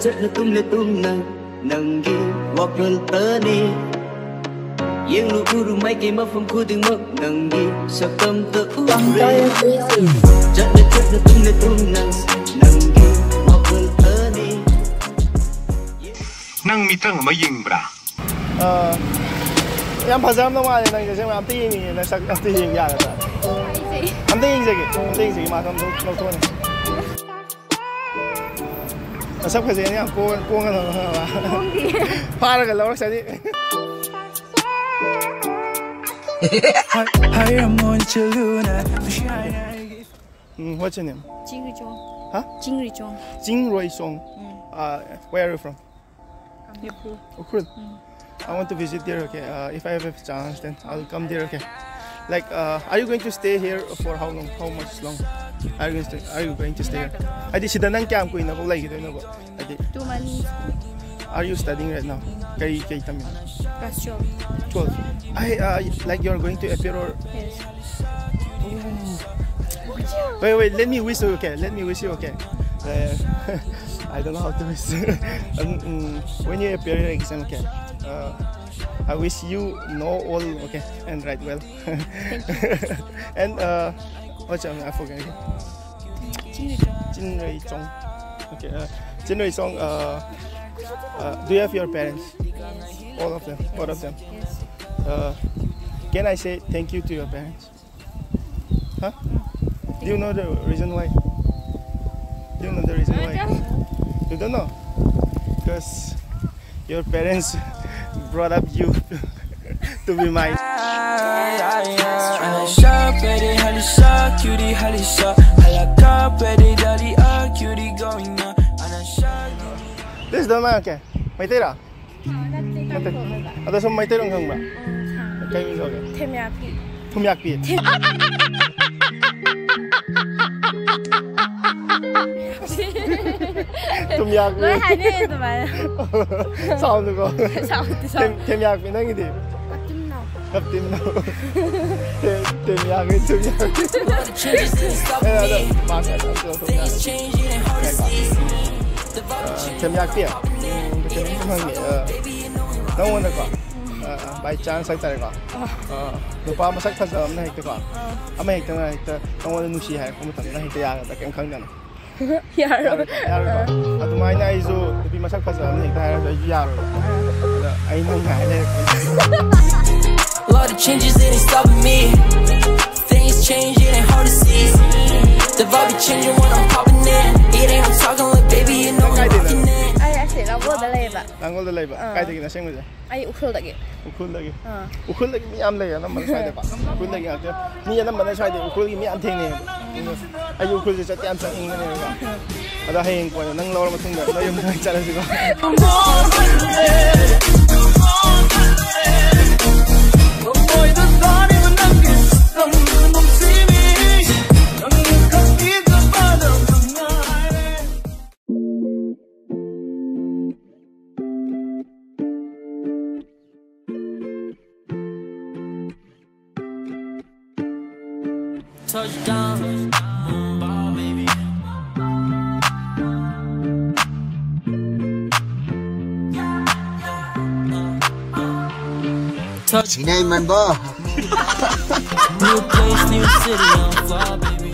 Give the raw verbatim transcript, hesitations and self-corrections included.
ꯆꯠꯅ ꯇꯨꯝꯅ ꯇꯨꯝꯅ ꯅꯪꯒꯤ ꯋꯥꯈꯜ ꯇꯅꯤ꯫ ꯌꯦꯡꯂꯨ ꯎꯔꯨ ꯃꯥꯏꯀꯩ ꯃꯐꯝ ꯈꯨꯗꯤꯡꯃꯛ ꯅꯪꯒꯤ ꯁꯛꯇꯝꯇ ꯎꯔꯦ꯫ ꯆꯠꯅ ꯆꯠꯅ ꯇꯨꯝꯅ ꯇꯨꯝꯅ ꯅꯪꯒꯤ ꯋꯥꯈꯜ ꯇꯅꯤ꯫ ꯅꯪ ꯃꯤꯇ꯭ꯔꯪ ꯑꯃ ꯌꯦꯡꯕ꯭ꯔꯥ? ꯑꯥ, ꯌꯥꯝ ꯐꯖꯔꯝꯗꯧ ꯃꯥꯜꯂꯦ ꯅꯪꯁꯦ꯫ ꯑꯁꯦꯡꯕ ꯑꯝꯇ ꯌꯦꯡꯅꯤꯡꯉꯦ꯫ ꯅꯁꯛ ꯑꯝꯇ ꯌꯦꯡ ꯌꯥꯒꯗ꯭ꯔꯥ? ꯑꯝꯇ ꯌꯦꯡꯖꯒꯦ, ꯑꯝꯇ ꯌꯦꯡꯖꯒꯦ꯫ ꯃꯥ ꯁꯝ ꯂꯧꯊꯣꯛꯑꯅꯤ꯫ ꯅꯁꯛ ꯐꯖꯩꯅ ꯌꯥꯝ ꯄꯣꯡ-, ꯄꯣꯡꯒꯅꯣ ꯈꯪꯉꯕ? ꯄꯣꯡꯗꯤꯌꯦ꯫ ꯐꯥꯔꯒ ꯂꯧꯔꯛꯆꯅꯤ꯫ ꯍꯥꯏꯔꯝꯃꯣ ꯆꯠꯂꯨꯅ ꯅꯨꯡꯁꯤ ꯍꯥꯏꯅ ꯑꯩꯒꯤ ꯎꯝ, what's your name? Chingrichong. Huh? Chingrichong. Chingrichong. Mm. Uh, where are you from? Ukhrul. Ukhrul. Mm. I want to visit there, okay? Uh, if I have a chance, then I'll come there, okay? Like, uh, are you going to stay here for how long? How much long? Are you going to, are you going to stay here? ꯍꯥꯏꯗꯤ ꯁꯤꯗ ꯅꯪ ꯀꯌꯥꯝ ꯀꯨꯏꯅꯐꯥꯎ ꯂꯩꯈꯤꯗꯣꯏꯅꯣꯕ? ꯍꯥꯏꯗꯤ Two months. Are you studying right now? ꯀꯩ, ꯀꯩ ꯇꯝꯃꯤꯅꯣ? Class twelve. Twelve. I, uh, like, you're going to appear or? Yes. Wait, wait, let me wish you, okay? Let me wish you, okay? Uh, I don't know how to wish. Um, mm, when you appear your exam, okay? Uh, I wish you know all, okay? And write well. And, uh, what's your, I forget again. Chin Rui Chong. Chin Rui Chong. Okay, uh, Chin Rui Chong, uh, uh, do you have your parents? All of them, both of them. Yes. Uh, can I say thank you to your parents? Huh? Do you know the reason why? Do you know the reason why? You don't know? Because your parents brought up you to be mine. This is the man, okay. ꯃꯩꯇꯩꯔꯥ? ꯅꯠꯇꯦ, ꯅꯠꯇꯦ꯫ ꯇꯥꯡꯈꯨꯜꯅꯦꯕ꯫ ꯑꯗꯣ ꯁꯨꯝ ꯃꯩꯇꯩꯂꯣꯟ ꯈꯪꯕ꯭ꯔꯥ? ꯎꯝ, ꯈꯪꯉꯦ꯫ ꯀꯩ ꯃꯤꯡ ꯀꯧꯒꯦ? ꯊꯦꯝꯌꯥꯛꯄꯤ꯫ ꯊꯨꯝꯌꯥꯛꯄꯤ꯫ ꯊꯨꯝꯌꯥꯛꯄꯤ꯫ ꯂꯣꯏ ꯍꯥꯏꯅꯩ ꯑꯗꯨꯃꯥꯏꯅ꯫ Sound ꯗꯨꯀꯣ꯫ Sound ꯗꯤ sound꯫ ꯊꯦꯝ-, ꯊꯦꯝꯌꯥꯛꯄꯤ, ꯅꯪꯒꯤꯗꯤ? ꯀꯞꯇꯤꯝꯅꯥꯎ꯫ ꯀꯞꯇꯤꯝꯅꯥꯎ꯫ ꯊꯦꯝ-, ꯊꯦꯝꯌꯥꯛꯄꯤ, ꯊꯨꯝꯌꯥꯛꯄꯤ꯫ ꯑꯦ, ꯑꯗꯣ, ꯃꯥ ꯀꯩꯅꯣ ꯇꯧꯊꯣꯛ ꯌꯥꯔꯦ꯫ ꯊꯦꯝꯌꯥꯛꯄꯤ, ꯀꯩꯅꯣꯝꯇ ꯍꯪꯒꯦ꯫ ꯅꯪꯉꯣꯟꯗꯀꯣ, ꯕꯥꯏ ꯆꯥꯟꯁ ꯍꯥꯏꯇꯥꯔꯦꯀꯣ, ꯅꯨꯄꯥ ꯃꯁꯛ ꯐꯖꯕ ꯑꯃꯅ ꯍꯦꯛꯇꯀꯣ, ꯑꯃ ꯍꯦꯛꯇꯅ ꯍꯦꯛꯇ ꯅꯪꯉꯣꯟꯗ ꯅꯨꯡꯁꯤ ꯍꯥꯏꯔꯛꯄ ꯃꯇꯝꯗ ꯅꯪ ꯍꯦꯛꯇ ꯌꯥꯒꯗ꯭ꯔꯥ? ꯀꯩꯝ ꯈꯪꯗꯅ? ꯌꯥꯔꯣꯏ꯫ ꯌꯥꯔꯣꯏꯀꯣ? ꯑꯗꯨꯃꯥꯏꯅ ꯑꯩꯁꯨ ꯅꯨꯄꯤ ꯃꯁꯛ ꯐꯖꯕ ꯑꯃꯅ ꯍꯦꯛꯇ ꯍꯥꯏꯔꯁꯨ ꯑꯩꯁꯨ ꯌꯥꯔꯣꯏꯕ꯫ ꯑꯗ ꯑꯩ ꯅꯪ ꯉꯥꯏ ꯂꯩꯔꯦ꯫ A lot of changes, it ain't stopping me. Things change, it ain't hard to see. The vibe be changing when I'm popping in. It ain't no talking like, baby, you know I'm rocking in. ꯑꯩ ꯑꯁꯤ ꯂꯥꯡꯒꯣꯜꯗ ꯂꯩꯌꯦꯕ꯫ ꯂꯥꯡꯒꯣꯜꯗ ꯂꯩꯕ? ꯀꯥꯏꯗꯒꯤꯅ ꯑꯁꯦꯡꯕꯁꯦ? ꯑꯩ ꯎꯈ꯭ꯔꯨꯜꯗꯒꯤ꯫ ꯎꯈ꯭ꯔꯨꯜꯗꯒꯤ? ꯑꯥ꯫ ꯎꯈ꯭ꯔꯨꯜꯗꯒꯤ ꯃꯤ ꯌꯥꯝ ꯂꯩꯌꯦ ꯑꯅꯝꯕꯅ ꯁ꯭ꯋꯥꯏꯗꯀꯣ꯫ ꯎꯈ꯭ꯔꯨꯜꯗꯒꯤ ꯉꯥꯛꯇ꯫ ꯃꯤ ꯑꯅꯝꯕꯅ ꯁ꯭ꯋꯥꯏꯗ ꯎꯈ꯭ꯔꯨꯜꯒꯤ ꯃꯤ ꯌꯥꯝ ꯊꯦꯡꯅꯩꯌꯦꯕ꯫ ꯑꯩꯁꯨ ꯎꯈ꯭ꯔꯨꯜꯁꯦ ꯆꯠꯇꯤ ꯌꯥꯝ ꯆꯠꯅꯤꯡꯕꯅꯦꯕ꯫ ꯑꯗꯣ ꯍꯌꯦꯡ ꯀꯣꯟꯅ ꯅꯪ ꯂꯧꯔ ꯃꯇꯨꯡꯗ ꯅꯣꯏ ꯌꯨꯝꯗ ꯑꯣꯏꯅ ꯆꯠꯂꯁꯤꯀꯣ꯫ Touchdown. Touch. Sinay man ba? New place, new city, I'm fly, baby.